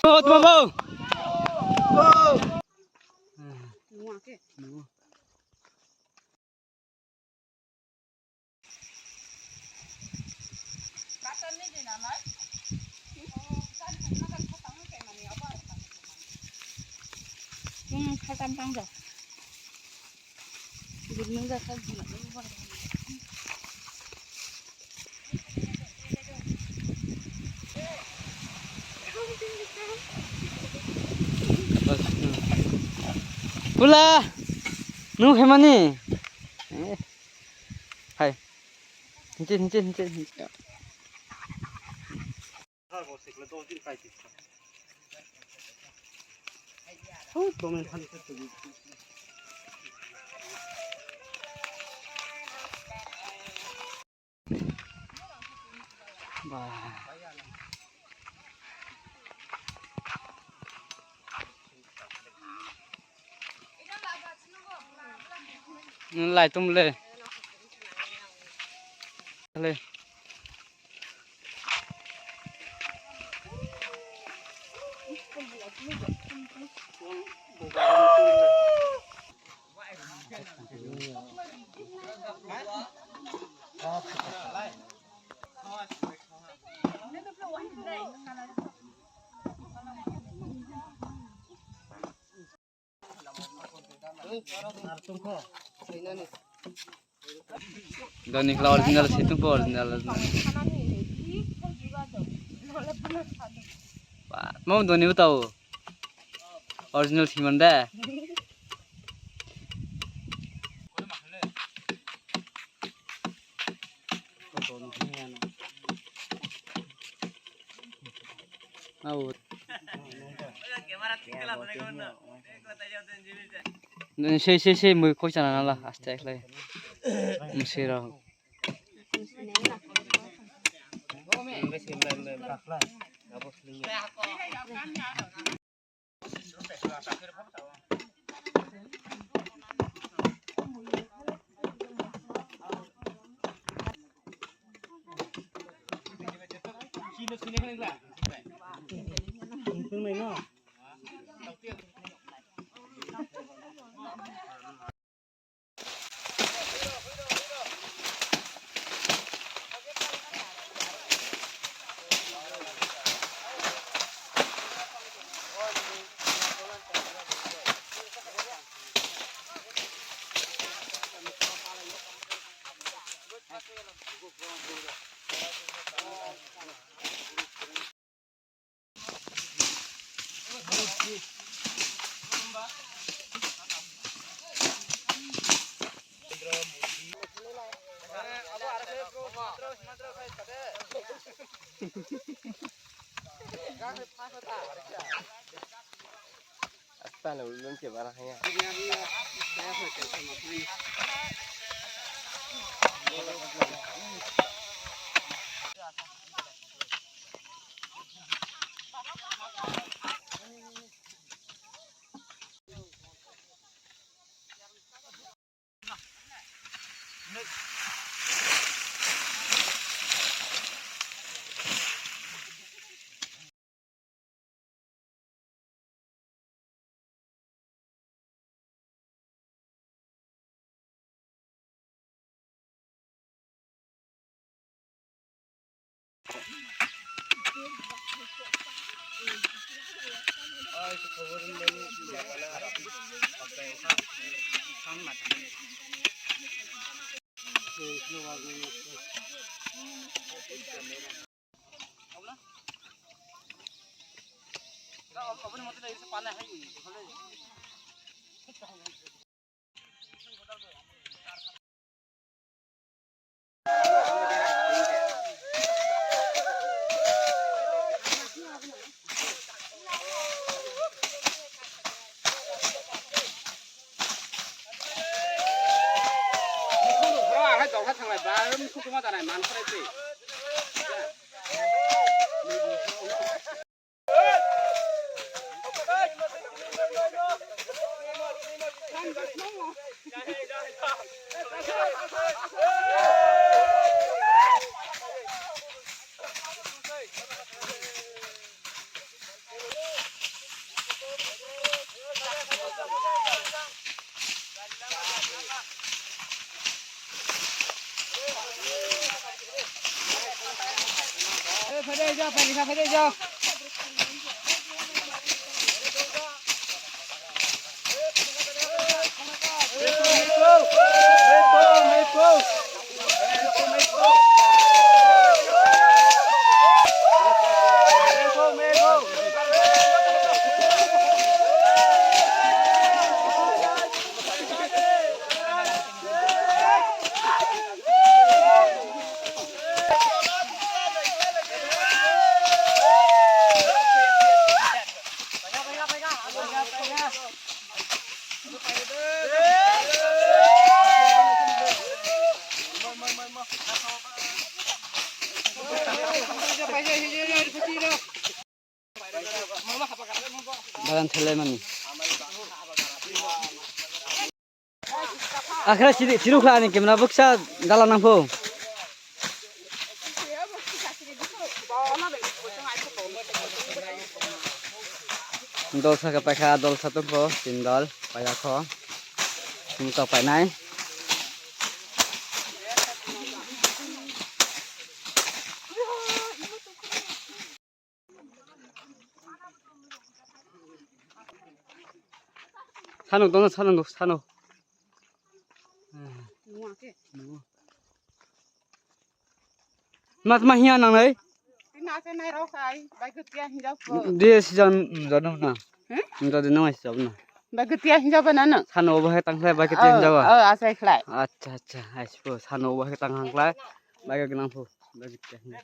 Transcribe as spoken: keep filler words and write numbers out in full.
Oh, tuma bo. Pula, nung phaimani? Eh, hai. Hinchi, hinchi, hinchi, hinchi. Ba. Lai tum le. Le. Doni khla original si tung original. Ba, mo doni utau. Original si man de. Abo. Sei, sei, sei, mui koi chana nala, aste akhlai. Mui sei rok. Asta na ulun ke bara haya. Bagan thele mani. Akhra chiri, chiru khla ani camera buksa dala nang pho. Dol saka paikha, dol satung pho, tin dol, paikha kho. Sumto painai. Sano, dono sano, sano. Mat ma hiya nang nai? Tina ase nai rok ai, bai kutiya hinjau ko. Dia sijan jano na. Hmm? Jodi nang sijan na. Bai kutiya hinjau ba nano. Sano obo hai tang khlai bai kutiya hinjau ba. Oh, asai khlai. Acha, acha, ai spo sano obo hai tang khlai. Bai kutiya hinjau.